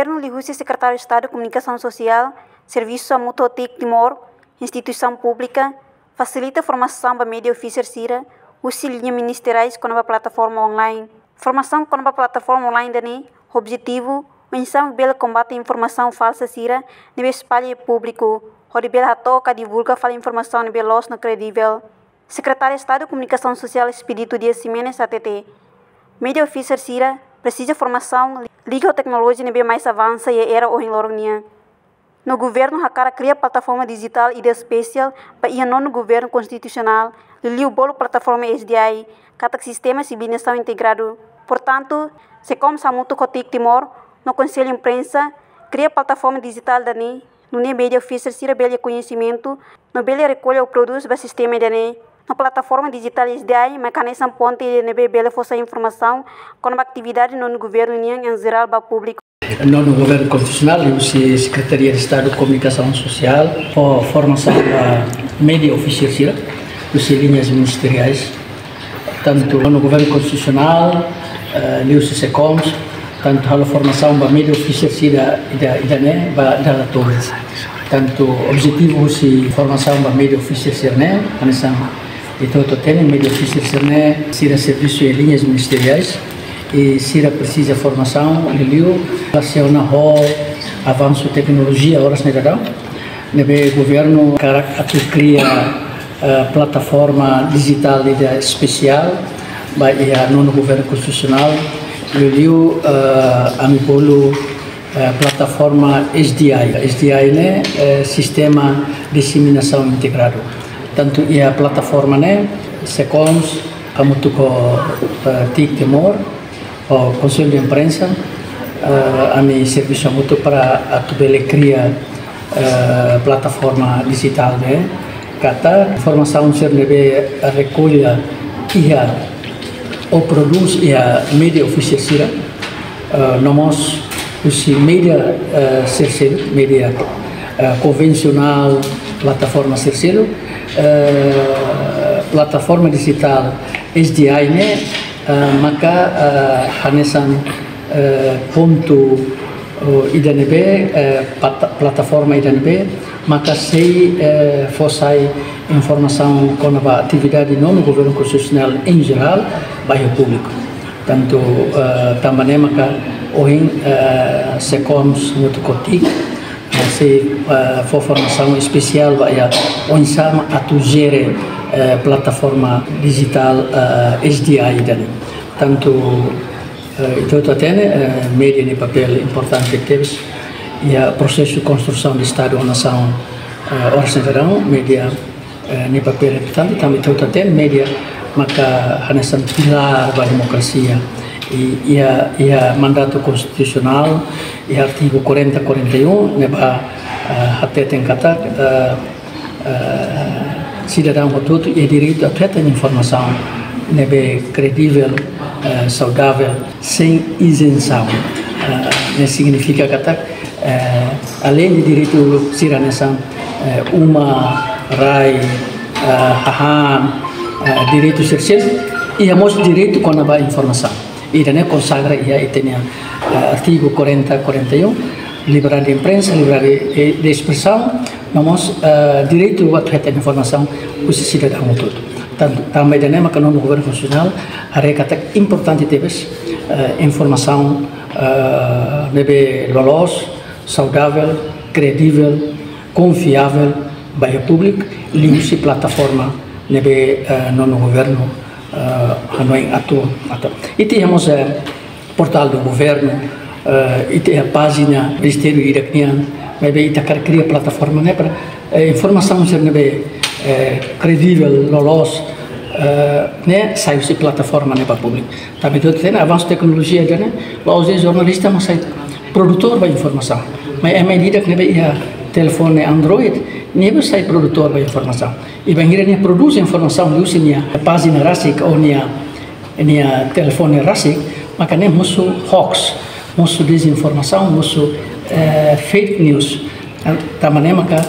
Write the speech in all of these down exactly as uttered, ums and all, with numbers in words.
Governu liuhusi Sekretáriu Estadu Komunikasaun Sosiál servisu hamutuk ho TIC Timor, instituisaun públika, fasilita formasaun ba media officer sira husi liña ministeriais kona-ba plataforma online. Formasaun kona-ba plataforma online ida-ne'e objetivu oinsá mak bele kombate informasaun falsa sira ne'ebé espalla iha públiku, hodi bele hato'o ka divulga fali informasaun ne'ebé loos no kredivel. Sekretáriu Estadu Komunikasaun Sosiál Expedito Dias Ximenes hatete, media officer sira presiza formasaun liga ho teknolojia ne'ebé mais avansa iha era ohin loron nian. No governu hakarak kria plataforma dijitál ida espesiál ba iha nonu governu konstitusionál, liuliu bolu plataforma S D I, katak Sistema Sibilizasaun Integradu. Portantu, SECOMS hamutuk ho TIC Timor no Konsellu Imprensa kria plataforma dijitál ida-ne'e, nune'e media officer sira bele iha koñesimentu no bele rekolla ou prodús ba sistema ida-ne'e. No plataforma dijitál S D I mak hanesan ponte ida ne'ebé bele fó sai informasaun kona-ba atividade nonu governu nian em geral ba públiku. Nonu governu konstitusionál liuhusi Sekretaria de Estadu Komunikasaun Sosiál fó formasaun ba media officer sira husi liñas ministeriais, tantu nonu governu konstitusionál, eh, liuhusi SECOMS, tantu halo formasaun ba media officer sira ida, ida-ne'e ba dala tolu. Tantu objetivu husi formasaun ba media officer sira-ne'e, hanesan ita hotu hatene, media officer sira-ne'e sira servisu iha liñas ministeriais, i sira presiza formasaun liuliu relasiona ho avansu teknolojia oras ne'e daudaun. Ne'ebé governu hakarak atu kria, eh, plataforma dijitál ida espesiál ba iha nonu governu konstitusionál, liuliu, eh, ami bolu, eh, plataforma S D I. S D I ne'e, eh, Sistema Diseminasaun Integradu. Tantu iha plataforma ne'e, SECOMS hamutuk ho, eh, TIC Timor, ho Konsellu Imprensa, eh, ami servisu hamutuk para atu bele kria, eh, plataforma dijitál ne'e, katak informasaun sira ne'ebé rekolla iha ou prodús iha media officer sira, eh, no mós husi media, eh, sira seluk, media, eh, konvensionál, plataforma sira seluk, eh, plataforma dijitál S D I ne'e, eh, maka, eh, hanesan, eh, pontu, oh, ida ne'ebé, eh, pata-, plataforma ida ne'ebé maka sei, eh, fó sai informasaun kona-ba atividade nonu governu konstitusionál em geral ba iha públiku. Tantu, eh, tanba ne'e maka ohin, eh, SECOMS hamutuk ho TIC, eh, sei, eh, fó formasaun espesiál ba iha oinsá mak atu jere, eh, plataforma dijitál, eh, S D I ida-ne'e. Tantu, eh, ita hotu hatene, eh, media nia papél importante tebes iha prosesu konstrusaun de Estadu ou nasaun, eh, oras ne'e daudaun, media, eh, nia papél importante, tanba ita hotu hatene media maka hanesan pilár ba demokrasia. I, iha, iha mandatu konstitusionál, iha artigu quarenta, quarenta e um, ne'ebá, eh, hateten katak, eh, eh, sidadaun hotu-hotu iha direitu atu hetan informasaun ne'ebé kredivel, eh, saudavel, sein izensaun. Eh, ne'e signifika katak, eh, aleinde direitu sira hanesan, eh, uma, rai, eh, hahán, eh, direitu sira seluk, iha mós direitu kona-ba informasaun. Ida-ne'e konsagra iha ita-nia, eh, artigu quarenta, quarenta e um, liberdade de imprensa, liberdade de, de expressão, no mós, eh, direitu atu hetan informasaun husi sidadaun hotu-hotu. Tantu, tanba ida-ne'e maka nonu governu konstitusionál haree katak importante tebes, eh, informasaun, eh, ne'ebé loloos, saudavel, kredivel, konfiavel ba iha públiku, liuhusi plataforma ne'ebé, eh, nonu governu, eh, hanoin atu, atu. Ita iha mós, eh, Portal do Governo, eh, ita iha pájina Ministériu ida-idak nian, maibé ita hakarak kria plataforma ne'e para, eh, informasaun sira ne'ebé, eh, kredivel, loloos, eh, ne'e sai husi plataforma ne'e ba públiku. Tanba ita hotu hatene avansu teknolojia ida-ne'e, la'ós de'it jornalista mak sai produtór ba informasaun. Maibé ema ida-idak ne'ebé iha telefone Android, nia mós sai produtór ba informasaun. I bainhira nia prodús informasaun liuhusi nia pájina rasik ou nia, nia telefone rasik, maka ne'e mosu hoax, mosu dezinformasaun, mosu, eh, fake news. Tanba ne'e maka,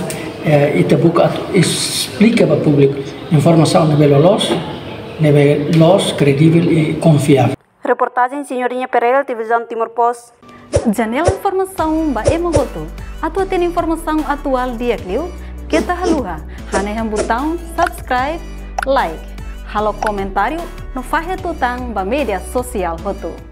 eh, ita buka atu esplika ba públiku informasaun ne'ebé loloos, ne'ebé loos, kredivel i konfiavel. Reportajen Senhorinha Pereira, Televizaun Timor Post. Janela informasaun ba ema hotu. Atu hatene informasaun atuál di'ak liu, keta haluha hanehan butaun subscribe, like, halo komentáriu no fahe tutan ba média sosiál hotu.